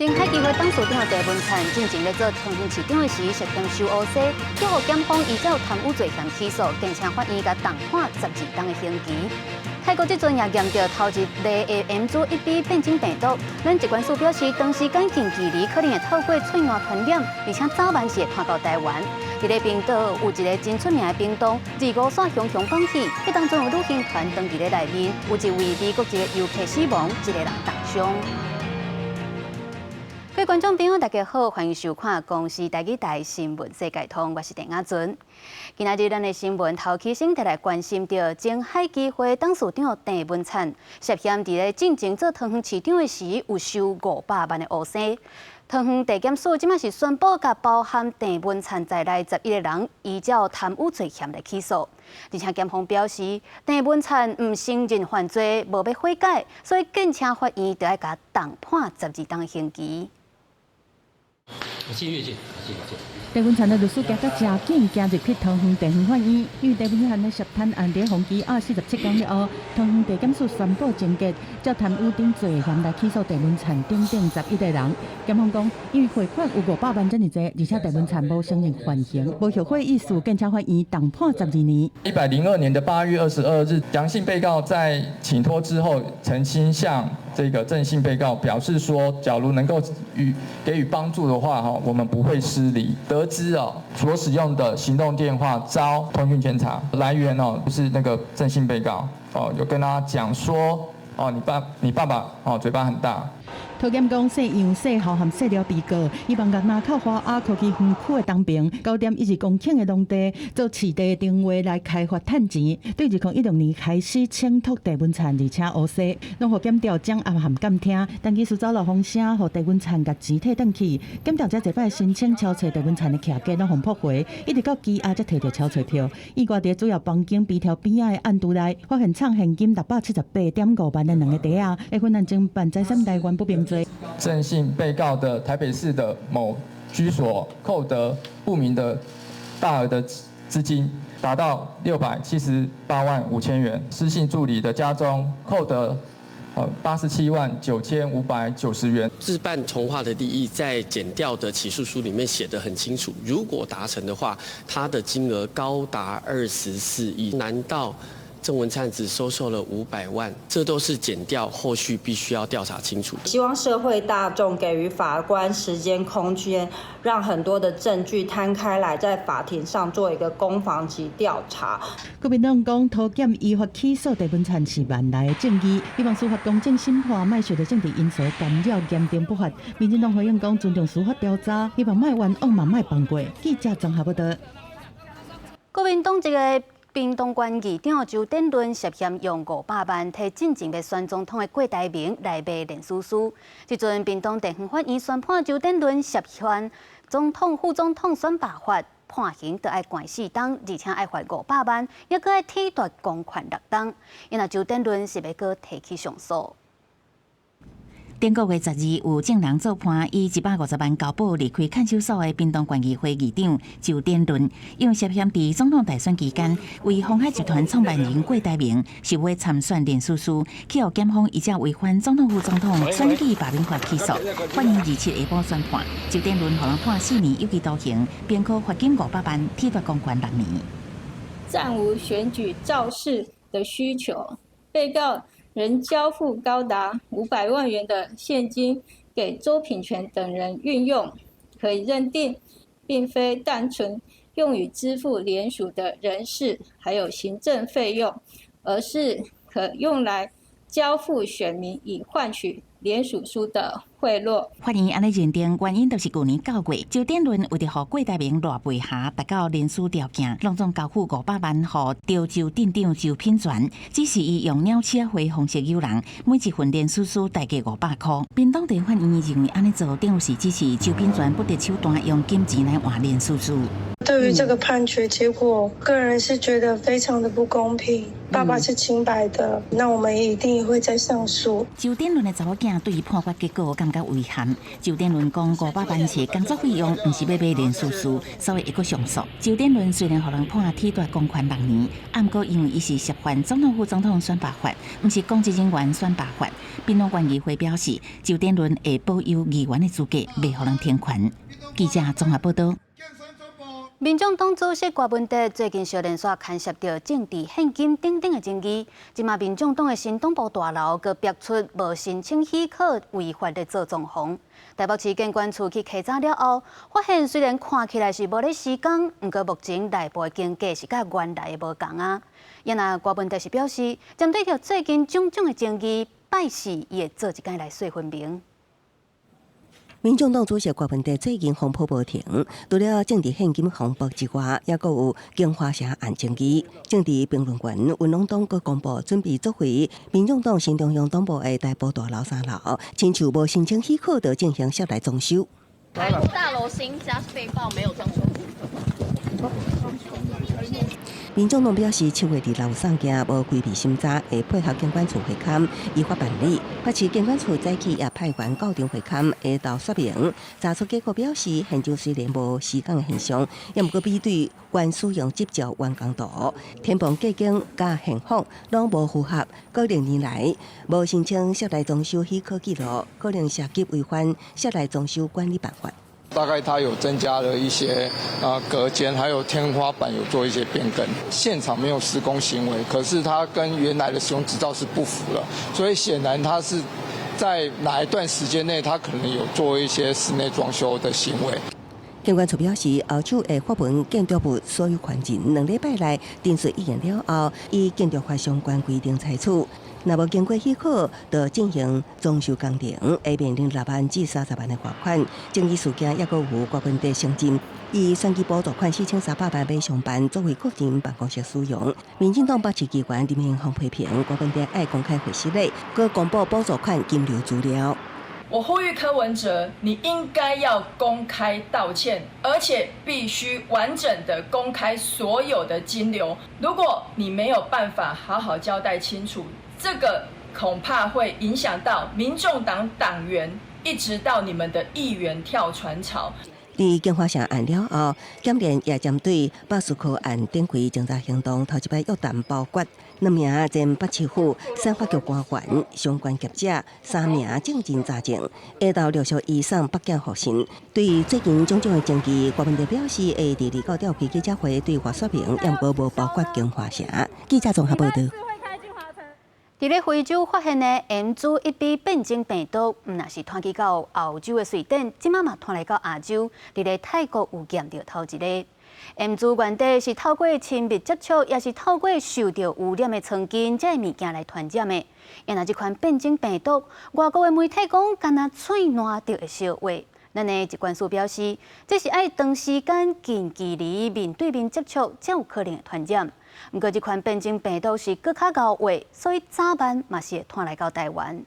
澄海基會董事長鄭文燦進前咧做桃園市長的時，涉嫌收烏紗，予檢方依照貪污罪嫌起訴，檢請法院共重判12冬的刑期。泰國這陣也驗著頭一例的 M 株一 B 變種病毒，咱疾管署表示，長時間近距離可能會透過喙瀾傳染，而且早晚是會傳到台灣。佇咧冰島有一个真出名的冰洞，二五線雄雄放起，彼當中有旅行團當佇咧內面，有一位美國籍的遊客死亡，一個人重傷。各位觀眾朋友，大家好，歡迎收看《公視台語台新聞世界通》，我是鄭雅尊。今仔日咱的新聞頭起先，來關心著澄海基會董事長鄭文燦涉嫌佇咧進前做桃園市長的時，有收500萬的烏紗。桃園地檢署這馬是宣布，共包含鄭文燦在內11個人，依照貪污罪嫌來起訴。而且檢方表示，鄭文燦毋承認犯罪，無欲悔改，所以建請法院著愛共重判12冬刑期。進越近，進進。鄭文燦的律師行甲誠緊，行入去桃園地方法院，因為鄭文燦的涉貪案佇予羈押47工了後，桃園地檢署宣布終結，照貪污等罪嫌來起訴鄭文燦等等11個人。檢方講，因為賄款有500萬遮爾濟，而且鄭文燦無承認犯行，無後悔意思，建請法院重判12年。102年的8月22日，楊姓被告在請託之後，曾經向這個鄭姓被告表示說，假如能夠予給予幫助的話，哈，我們不會失禮。得知哦，所使用的行動電話遭通訊監察，來源哦，就是那個鄭姓被告哦，有跟他講說，哦，你爸爸哦，嘴巴很大。桃檢講，姓楊、姓侯和姓廖被告，伊望共林口花雅科技園區的東爿9.12公頃的農地做市地定位來開發趁錢。對2016年開始請託鄭文燦，而且烏紗，攏予檢調掌握和監聽，但其實走漏風聲，予鄭文燦共錢提轉去。檢調者這擺申請抄冊鄭文燦的徛家，攏予駁回，一直到羈押才提著抄冊票。意外佇主要房間邊條邊仔的案櫥內，發現藏現金678.5萬的兩个袋仔，會分案偵辦財產來源不明罪。鄭姓被告的台北市的某居所扣得不明的大額的資金，達到678萬5千元。施姓助理的家中扣得87萬9590元。自辦重劃的利益在檢調的起訴書裡面寫得很清楚，如果達成的話，它的金額高達24億。難道鄭文燦只收受了500萬？這都是檢調後續必須要調查清楚。希望社會大眾給予法官時間空間，讓很多的證據攤開來，在法庭上做一個攻防及調查。國民黨講，桃檢依法起訴鄭文燦是萬來的正義，希望司法公正審判，莫受著政治因素干擾，嚴重不法。民進黨回應講，尊重司法調查，希望莫冤枉嘛莫放過。記者綜合報導。國民黨這个屏東縣議長周典倫涉嫌用500萬提進前欲選總統的郭台銘來賣連署書。這陣屏東地方法院宣判周典倫涉嫌總統、副總統選罷法，判刑著愛關4冬，而且愛罰500萬，猶閣愛褫奪公權6冬。因為周典倫是欲閣提起上訴。頂個月12有證人做伴，以150萬交保離開看守所的屏東縣議會議長周典倫，因為涉嫌佇總統大選期間為鴻海集團創辦人郭台銘受賄參選連署書，去予檢方依照違反總統府總統選舉罷免法起訴，法院27下晡宣判，周典倫予人判4年有期徒刑，並科罰金500萬，褫奪公權6年。暫無選舉造勢的需求，被告仍交付高達500萬元的現金給周品全等人運用，可以認定，並非單純用於支付聯署的人事還有行政費用，而是可用來交付選民以換取聯署書的賄賂。法院按呢認定，原因就是舊年9月，周典倫為著予郭台銘賴背下達到連署條件，攏總交付500萬予潮州鎮長周品全，只是伊用鳥鼠仔貨方式誘人，每一份連署書大概500箍。屏東地法院認為按呢做，等於是支持周品全不擇手段用金錢來換連署書。對對於這個判決結果，個人是覺得非常的不公平。爸爸是清白的，那我們一定會再上訴。周典倫的查某囝對於判決結果感覺遺憾。周典倫講500萬是工作費用，毋是欲買連鎖書，所以會閣上訴。周典倫雖然予人判褫奪公權6年，毋過因為伊是涉犯總統府總統選罷法，毋是公職人員選罷法。屏東縣議會表示，周典倫會保有議員的資格，袂予人停權。記者綜合報道。民眾黨主席郭文哲最近相連紲牽涉著政治獻金等等的爭議，這馬民眾黨的新黨部大樓閣爆出無申請許可違法咧做裝潢。台北市建管處去稽查了後，發現雖然看起來是無咧施工，毋過目前內部的間隔是佮原來的無仝啊。也若郭文哲是表示，針對著最近種種的爭議，拜四伊會做一工來說分明。民眾黨主席郭文哲最近風波無停，除了政治獻金風波之外，也閣有京華城案爭議。政治評論員溫朗東閣公布準備作為民眾黨新中央黨部的台部大樓三樓，親像無申請許可就進行室內裝修。台部大樓新家被曝沒有裝修。民眾黨表示，7月2日有送件，無規避審查，會配合警管處會勘，依法辦理。北市警管處早起也派員到場會勘，下晝說明查出結果表示，現場雖然無施工的現象，也毋過比對原使用執照完工圖、天棚隔間佮現況攏無符合，過兩年來無申請室內裝修許可記錄，可能涉及違反室內裝修管理辦法。大概它有增加了一些啊隔間，還有天花板有做一些變更。現場沒有施工行為，可是它跟原來的使用執照是不符了，所以顯然它是在哪一段時間內，它可能有做一些室內裝修的行為。警管處表示，後手會發文建築物所有權人2禮拜內陳述意見了後，依建築法相關規定採取。若無經過許可，就進行裝修工程，會面臨6萬至30萬的罰款。爭議事件抑閣有郭文哲承認，以選舉補助款4300萬買上班作為個人辦公室使用。民進黨北市議員林明鳳批評郭文哲愛公開回失禮，閣公布補助款金流資料。我呼籲柯文哲，你應該要公開道歉，而且必須完整的公開所有的金流。如果你沒有辦法好好交代清楚，這個恐怕會影響到民眾黨黨員，一直到你們的議員跳船潮。佇京華城案了後，檢聯也針對百事科案展開偵查行動，頭一擺約談包括兩名前北市府產發局官員、相關業者，三名證人查證，下晝陸續移送北檢複審。對於最近種種的爭議，郭文哲表示會佇二九召開記者會對外說明，毋過無包括京華城。記者綜合報道。佇咧非洲發現的 M 株1B 變種病毒，毋但是傳去到歐洲的瑞典，這馬嘛傳來到亞洲。佇咧泰國有驗著頭一例。M 株原底是透過親密接觸，抑是透過受著汙染的床巾這个物件來傳染的。若這款變種病毒，外國的媒體講，干焦喙瀾就會相話。咱的疾管署表示，這是愛長時間近距離面對面接觸，才有可能會傳染。毋過，這款變種病毒是閣較𠢕話，所以早晚嘛是會傳來到台灣。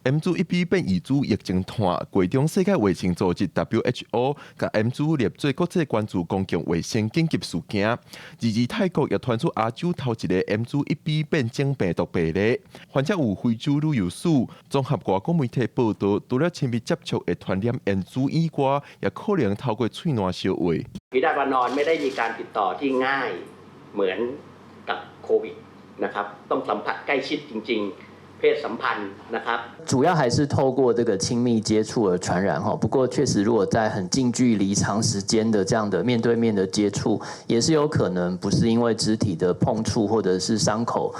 M 株1B 變異株疫情湠，月中世界衛生組織 WHO 共 M 株列做國際關注公共衛生緊急事件。而泰國也傳出亞洲頭一個 M 株1B 變種病毒病例，患者有非洲旅遊史。綜合外國媒體報道，除了親密接觸會傳染 M 株以外，也可能透過喙瀾相話。 ฝีดาษวานรไม่ได้มีการติดต่อที่ง่ายเหมือนกับโควิดนะครับต้องสัมผัสใกล้ชิดจริงๆเพศสัมพันธ์นะครับ 主要還是透過這個親密接觸而傳染哈。不過確實，如果在很近距離、長時間的這樣的面對面的接觸，也是有可能不是因為肢體的碰觸或者是傷口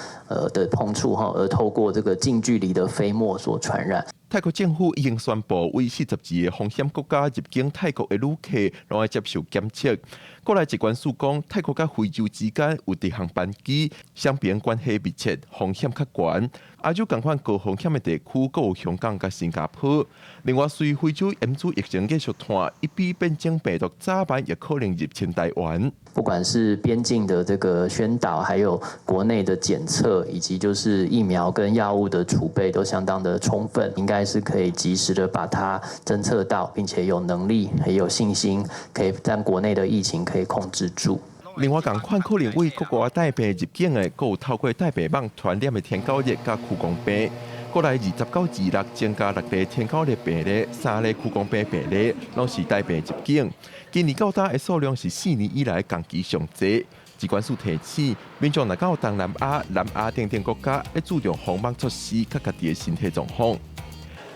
的碰觸哈，而透過這個近距離的飛沫所傳染。泰國政府已經宣布，為42個風險國家入境泰國的旅客，攏愛接受檢測。國內疾管署講，泰國佮非洲之間有直航班機，雙邊關係密切，風險較懸。亞洲仝款高風險的地區，閣有香港佮新加坡。另外，隨非洲 M 株疫情繼續湠，一比變種病毒早晚也可能入侵台灣。不管是邊境的這個宣導，還有國內的檢測，以及就是疫苗跟藥物的儲備都相當的充分，應該是可以及時的把它偵測到，並且有能力、很有信心，可以將國內的疫情可以控制住。另外，仝款可能對國外帶病入境的，閣有透過帶病蠓傳染的天狗熱佮蜈蚣病。國內29至26增加六例天狗熱病例，三例蜈蚣病病例，攏是帶病入境。今年到今的數量是4年以來同期上濟。疾管署提醒民眾，若到東南亞、南亞等等國家，愛注重防蠓措施，佮家己的身體狀況。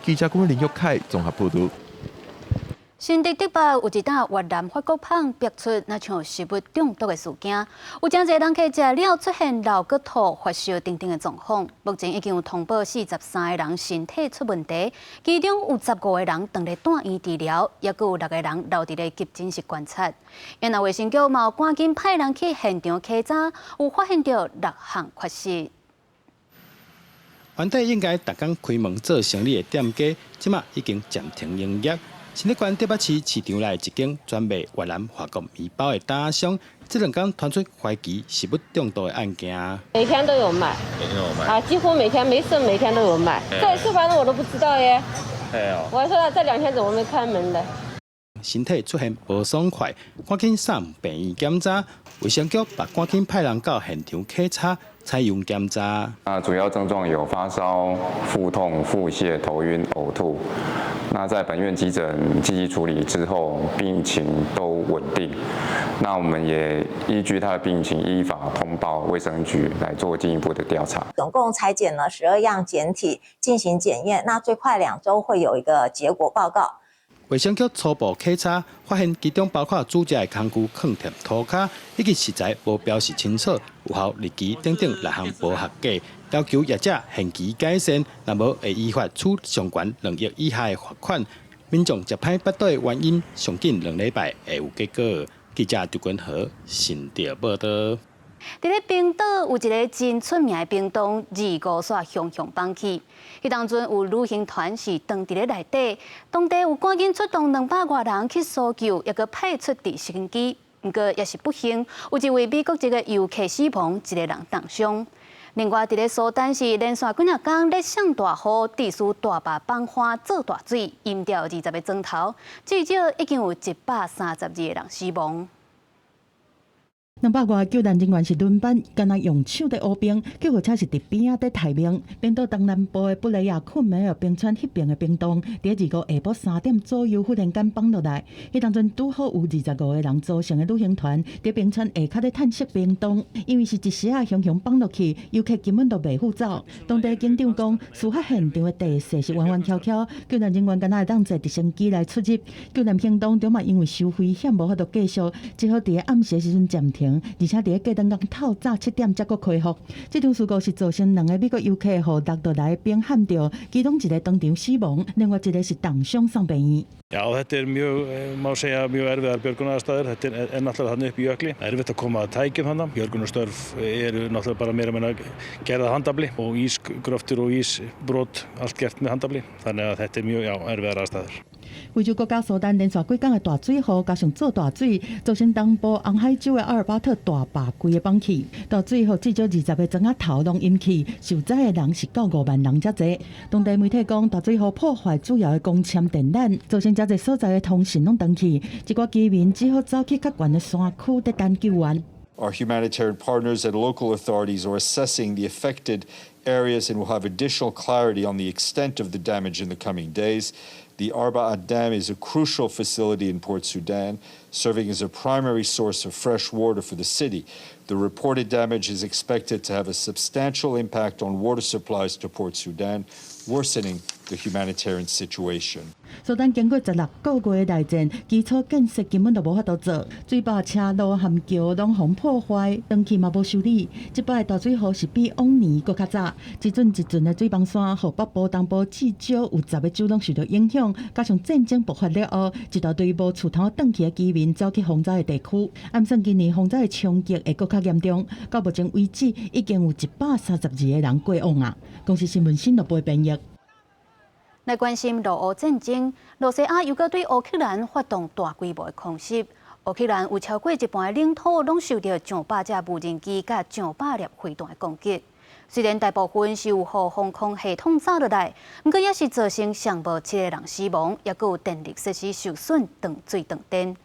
記者郭林玉凱綜合報導。新竹竹北有一擔越南法國麭逼出，若像食物中毒的事件，有誠濟人客食了出現漏閣吐、發燒等等的狀況。目前已經有通報43個人身體出問題，其中有15個人當咧住院治療，抑閣有六個人留佇咧急診室觀察。因為衛生局嘛趕緊派人去現場稽查，有發現著六項缺失。原底應該逐工開門做生意的店家，這馬已經暫停營業。新竹縣竹北市市場內一間專賣越南法國麵包的攤商，這兩工傳出懷疑食物中毒的案件。每天都有賣，每天都有賣啊，幾乎每天沒事，每天都有賣。這次反正我都不知道耶。我還說這兩天怎麼沒開門的？身體出現無爽快，趕緊送病院檢查。衛生局嘛趕緊派人到現場稽查，採樣檢查。啊，主要症狀有發燒、腹痛、腹瀉、頭暈、嘔吐。那在本院急診積極處理之後，病情都穩定。那我們也依據他的病情，依法通報衛生局來做進一步的調查。總共採檢了12樣檢體進行檢驗，那最快2週會有一個結果報告。衛生局初步稽查發現，其中包括煮食的工具囥佇塗跤，以及食材無標示清楚、有效日期等等六項無合格，要求業者限期改善，若無會依法處上懸2億以下的罰款。民眾食歹腹肚的原因，上緊2禮拜會有結果。記者周君豪新竹報導。佇咧冰島有一个真出名的冰洞，二五煞雄雄崩去。彼當陣有旅行團是斷佇咧內底，當地有趕緊出動200外人去搜救，抑閣派出直升機。毋過也是不幸，有一位美國籍的遊客死亡，一個人重傷。另外，佇咧蘇丹是連續幾若工咧落大雨，致使大壩崩岸做大水，淹掉20個莊頭，至少已經有132個人死亡。200外救難人員是輪班，敢若用手佇挖冰，救護車是佇邊仔佇抬命。冰島東南部的布雷亞庫梅爾冰川彼爿的冰洞，佇二五下晡3點左右忽然間崩落來。彼當陣拄好有25個人組成的旅行團，佇冰川下跤咧探測冰洞，因為是一時仔雄雄崩落去，遊客根本就袂赴走。當地警長講，事發現場的地勢是彎彎曲曲，救難人員敢若會當坐直升機來出入。救難行動著嘛因為傷危險，無法度繼續，只好佇暗時時陣暫停。而且佇隔當工透早7點才閣恢復。這場事故是造成兩个美國遊客予落落來的冰撼著，其中一个當場死亡，另外一个是重傷送病院。 Já, þetta er mjög, má segja, mjög erfiðar björgunaraðstæður. Þetta er náttúrulega þarna upp í jökli. Erfitt að koma að tækjum þarna. Björgunarstörf eru náttúrulega bara meira og minna gerð af handafli og ísgröftur og ísbrot, allt gert með handafli. Þannig að þetta er mjög, já, erfiðar aðstæður. 非洲國家蘇丹連續幾工的大水雨，加上做大水，造成東部紅海州的阿爾巴特大壩規个崩去。大水予至少20個莊仔頭攏淹去，受災的人是到5萬人遮濟。當地媒體講，大水雨破壞主要的光纖電纜，造成遮濟所在的通訊攏斷去，一寡居民只好走去較懸的山區佇等救援。 Our humanitarian partners and local authorities are assessing the affected areas and will have additional clarity on the extent of the damage in the coming days. The Arbaat Dam is a crucial facility in Port Sudan, serving as a primary source of fresh water for the city. The reported damage is expected to have a substantial impact on water supplies to Port Sudan, worsening the humanitarian situation. 蘇丹經過16個月內戰，基礎建設根本就無法度做，水壩、車路和橋攏予破壞，長期嘛無修理。這擺大水禍是比往年閣較早，一陣一陣的水崩山，予北部、東部至少有10個州攏受到影響。加上戰爭爆發了後，一大堆無厝通轉去的居民走去洪災的地區。按算今年洪災的衝擊會閣較嚴重。到目前為止，已經有132個人過往啊！公視新聞新樂播編譯。來關心俄烏戰爭，羅西亞又閣對烏克蘭發動大規模的空襲。烏克蘭有超過一半的領土攏受著上百架無人機佮上百粒飛彈的攻擊。雖然大部分是有予防空系統炸落來，毋過也是造成上無七個人死亡，抑閣有電力設施受損、斷水斷電。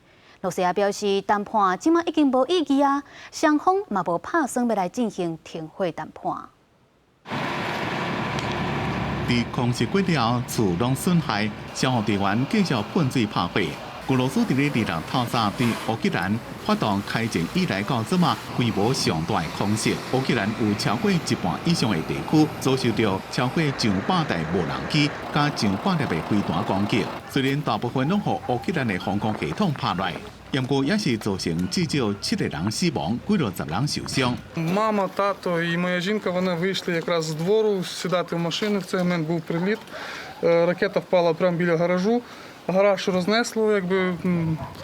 羅西亞表示，談判這馬已經無意義啊，雙方嘛無拍算欲來進行停火談判。佇空襲過了，厝攏損害，消防隊員繼續噴水拍火。俄羅斯佇咧26透早對烏克蘭發動開戰以來到這馬規模上大的空襲，烏克蘭有超過一半以上的地區遭受著超過上百台無人機佮上百粒的飛彈攻擊。雖然大部分攏予烏克蘭的防空系統拍落，毋過也是造成至少七個人死亡，幾落十人受傷。 Мама, тато і моя жінка, вони вийшли якраз з двору сідати в машину. В цей момент був приліт. Ракета впала прямо біля гаражу. Гараж рознесло, якби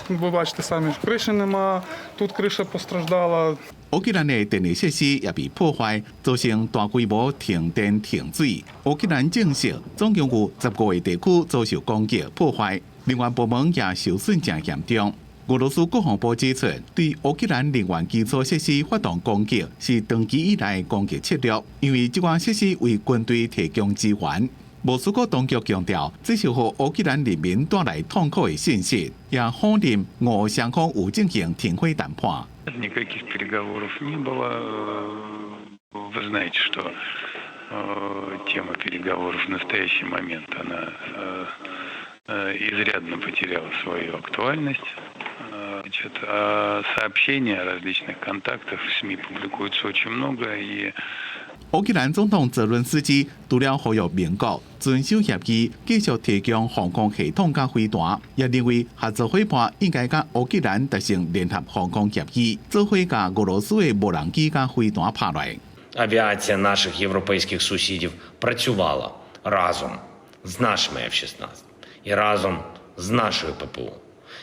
ви бачите самі, крыши нема, тут крыша постраждала. 烏克蘭的電力設施也被破壞，造成大規模停電停水。烏克蘭證實，總共有15個地區遭受攻擊破壞，能源部門也受損誠嚴重。俄羅斯國防部指出，對烏克蘭能源基礎設施發動攻擊是長期以來攻擊策略，因為這款設施為軍隊提供支援。莫斯科當局強調，這是予烏克蘭人民帶來痛苦的信息，也否認俄烏雙方有進行停火談判。 Никаких переговоров не было. Вы знаете, что тема переговоров в настоящий момент она изрядно потеряла свою актуальность. Значит, а сообщения о различных контактах в СМИ публикуется очень много и 烏克蘭總統澤倫斯基除了呼籲盟國遵守協議，繼續提供防空系統佮飛彈，也認為合作夥伴應該佮烏克蘭達成聯合防空協議，做伙共俄羅斯的無人機佮飛彈拍落。 Авіація наших європейських сусідів працювала разом з нашими F-16 і разом з нашою ППО.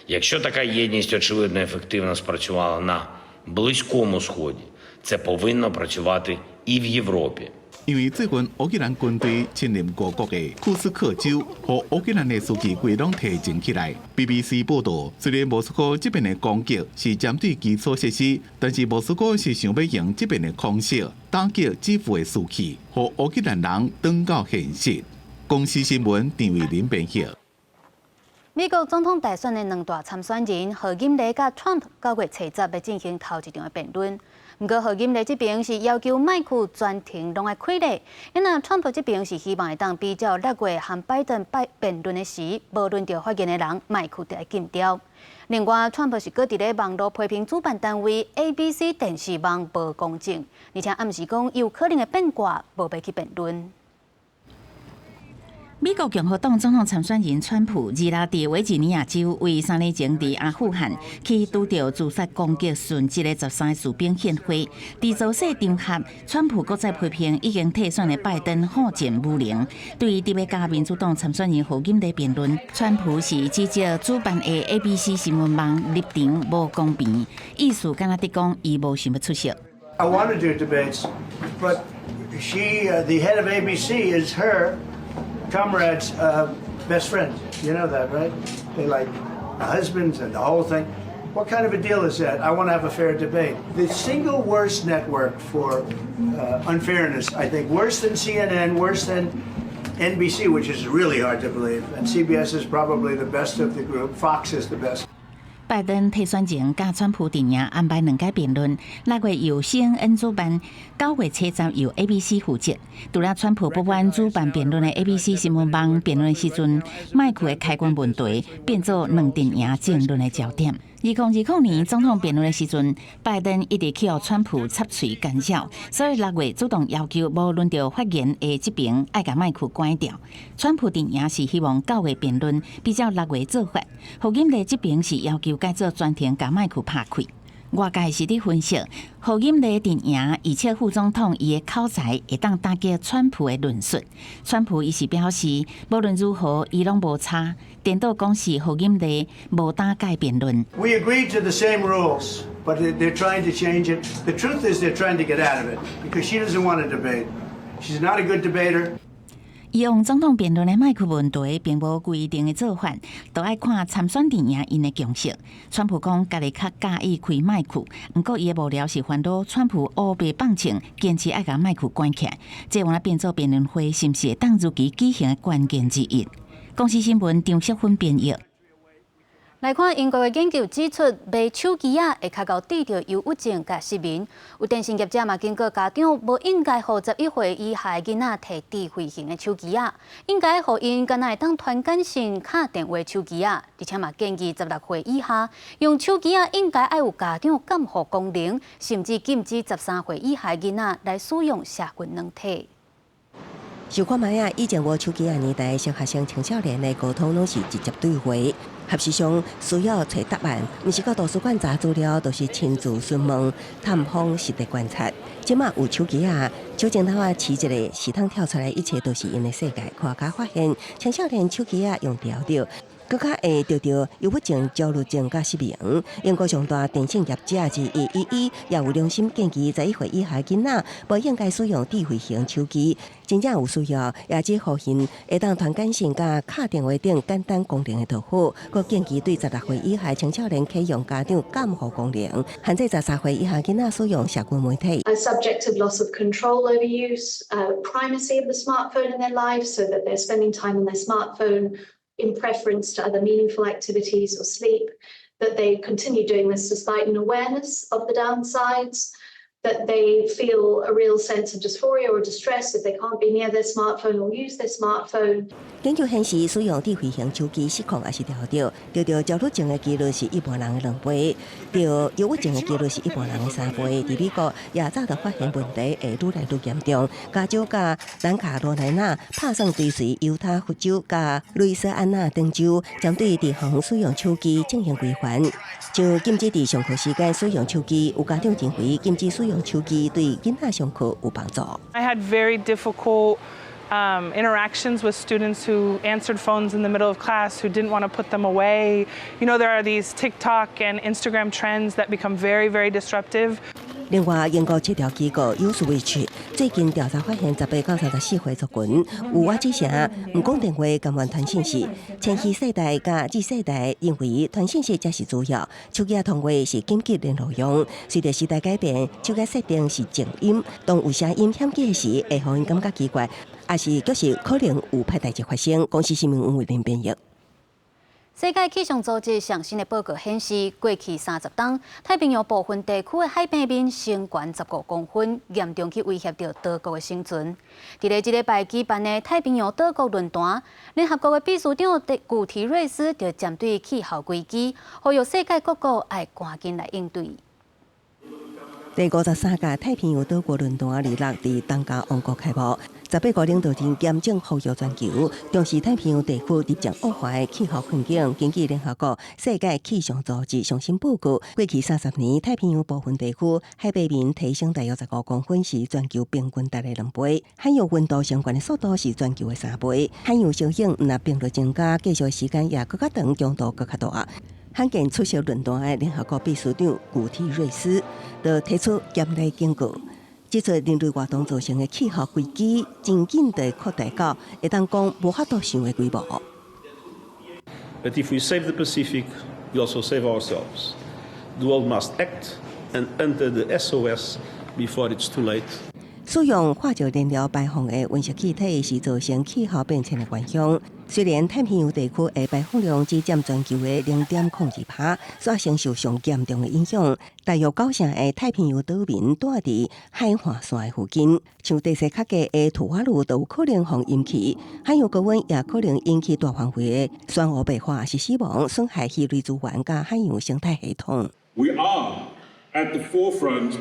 Якщо така єдність, очевидно, ефективно спрацювала на Близькому Сході, це повинно працювати і в Європі. 因為最近烏克蘭軍隊侵入俄國的庫斯克州，予烏克蘭的士氣規攏提振起來。BBC 報道，雖然莫斯科這邊的攻擊是針對基礎設施，但是莫斯科是想欲用這邊的空襲打擊基輔的士氣，予烏克蘭人轉到現實。公視新聞陳慧琳編譯。美國總統大選的兩大參選人賀錦麗佮川普9月初十欲進行頭一場的辯論。毋過賀錦麗這邊是要求麥克全程攏愛開咧，啊若川普這邊是希望會當比照6月和拜登擺辯論的時，無輪著發言的人麥克就愛禁掉。另外，川普是閣佇咧網路批評主辦單位 ABC 電視網無公正，而且暗示講有可能會變卦，無欲去辯論。美國共和黨總統參選人川普26佇維吉尼亞州為3年前佇阿富汗去拄著自殺攻擊殉職的13個士兵獻花。佇造勢場合，川普閣再批評已經退選的拜登好戰無能。對於佇欲佮民主黨參選人賀錦麗辯論，川普是指責主辦的 ABC 新聞網立場無公平，意思敢若佇講伊無想欲出席。 I want to do debates, but she, the head of ABC, is her comrade's best friend. You know that, right? They like husbands and the whole thing. What kind of a deal is that? I want to have a fair debate. The single worst network for unfairness, I think, worse than CNN, worse than NBC, which is really hard to believe, and CBS is probably the best of the group. Fox is the best. 拜登退選前，佮川普陣營安排兩屆辯論，6月由 CNN 主辦，9月初十由 ABC 負責。除了川普不滿主辦辯論的 ABC 新聞網辯論時陣，麥克的開關問題變做兩陣營爭論的焦點。2020年總統辯論的時陣，拜登一直去予川普插喙干擾，所以6月主動要求無輪著發言的這邊愛共麥克關掉。川普陣營是希望9月辯論比照六月做法，賀錦麗這邊是要求改做全程共麥克拍開。外界是佇分析，賀錦麗陣營預測副總統伊的口才會當打擊川普的論述。川普伊是表示，無論如何，伊攏無差。顛倒講是賀錦麗無膽共伊辯論。 We agreed to the same rules, but they're trying to change it. The truth is they're trying to get out of it because she doesn't want to debate. She's not a good debater. 以往總統辯論的麥克問題並無規定的做法，都愛看參選陣營𪜶的共識。川普講家己較佮意開麥克，毋過伊的幕僚是煩惱川普烏白放槍，堅持愛共麥克關起來，這有變做辯論會是毋是會當如期舉行的關鍵之一。公視新聞張淑芬編譯。來看英國的研究指出，賣手機仔會較𠢕得著憂鬱症佮失眠。有電信業者嘛警告家長，無應該予11歲以下的囡仔提智慧型的手機仔，應該予𪜶敢若會當傳簡訊、敲電話手機仔，而且嘛建議16歲以下用手機仔應該愛有家長監護功能，甚至禁止13歲以下的囡仔來使用社群軟體。想看覓啊！以前無手機的年代，小學生、青少年的溝通攏是直接對話，學習上需要揣答案，毋是到圖書館查資料，就是親自詢問、探訪、實地觀察。這馬有手機仔，手指頭仔試一下，系統跳出來，一切都是𪜶的世界。科學家發現，青少年手機仔用著著，閣較會得著憂鬱症、焦慮症佮失眠。英國上大電信業者之一 EE 也有良心建議，11歲以下囡仔無應該使用智慧型手機。真正有需要，也只予𪜶會當傳簡訊佮敲電話等簡單功能的就好。閣建議對16歲以下青少年啟用家長監護功能，限制13歲以下囡仔使用社群媒體。 A subjective loss of control over use, primacy of the smartphone in their lives, so that they're spending time on their smartphone in preference to other meaningful activities or sleep, that they continue doing this despite an awareness of the downsides, that they feel a real sense of dysphoria or distress if they can't be near their smartphone or use their smartphone. 研究顯示，使用智慧型手機失控抑是著著，著著焦慮症的幾率是一般人的2倍，著憂鬱症的幾率是一般人的3倍。佇美國也早就發現問題會愈來愈嚴重。加州佮南卡羅來納拍算追隨猶他佛州佮路易斯安那等州，針對佇學校使用手機進行規範，像禁止佇上課時間使用手機。有家長認為禁止使用手機對囡仔上課有幫助。 I had very difficult interactions with students who answered phones in the middle of class, who didn't want to put them away. There are these TikTok and Instagram trends that become very, very disruptive. 另外，英國市調機構 Uswitch 最近調查發現，18到34歲族群有倚七成毋講電話，甘願傳訊息。千禧世代佮 Z 世代認為傳訊息才是主要，手機通話是緊急聯絡用。隨著時代改變，手機設定是靜音，當有聲音響起時，會予𪜶感覺奇怪，抑是就是可能有歹代誌發生。公視新聞黃慧玲編譯。世界氣象組織上新的報告顯示，過去30冬，太平洋部分地區的海平面升懸15公分，嚴重去威脅著島國的生存。佇咧這禮拜舉辦的太平洋島國論壇，聯合國的秘書長古提瑞斯就針對氣候危機，呼籲世界各國愛趕緊來應對。第53屆太平洋島國論壇26佇湯加王國開幕，18個領導人嚴正呼籲全球重視太平洋地區日漸惡化的氣候困境。根據聯合國世界氣象組織上新報告，過去30年太平洋部分地區海平面提升大約15公分，是全球平均值的2倍。海洋溫度升懸的速度是全球的3倍。海洋燒冷毋但頻率增加，繼續時間也閣較長，強度閣較大。罕見出席論壇的聯合國秘書長古提瑞斯就提出嚴厲警告，指出人類活動造成的氣候危機，真緊地擴大到會當講無法度想的規模。 But if we save the Pacific, we also save ourselves. The world must act and enter the SOS before it's too late. 使用化石燃料排放的溫室氣體是造成氣候變遷的元兇。雖然太平洋地區的排放量只佔全球的0.02%，卻承受上嚴重的影響。大約九成的太平洋島民住佇海岸線的附近，像地勢較低的吐瓦魯都有可能予淹去。海洋高溫也可能引起大範圍的珊瑚白化，是死亡，損害魚類資源佮海洋生態系統。 We are at the forefront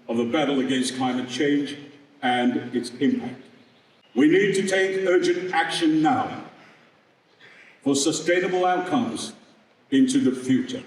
of the battle against climate change and its impact. We need to take urgent action now for sustainable outcomes into the future.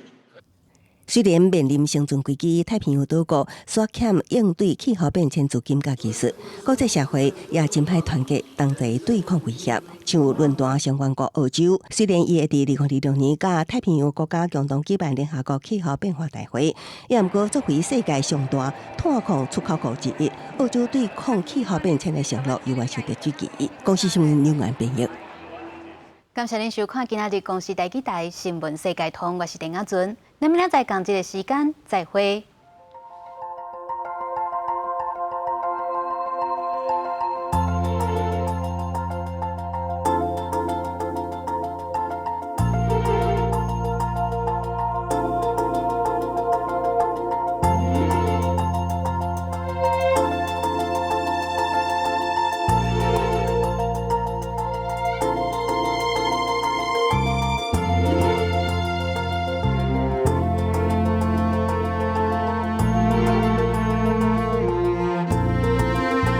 雖然面臨生存危機，太平洋島國煞欠應對氣候變遷資金佮技術，國際社會也真歹團結，同齊對抗威脅。像論壇成員國澳洲，雖然伊會佇2026年佮太平洋國家共同舉辦聯合國氣候變化大會，也毋過作為世界上大碳礦出口國之一，澳洲對抗氣候變遷的承諾猶原受著質疑。公視新聞劉安編譯。感謝您收看今仔日公視台語台新聞世界通，我是鄧亞尊。咱明仔載仝這个時間再會。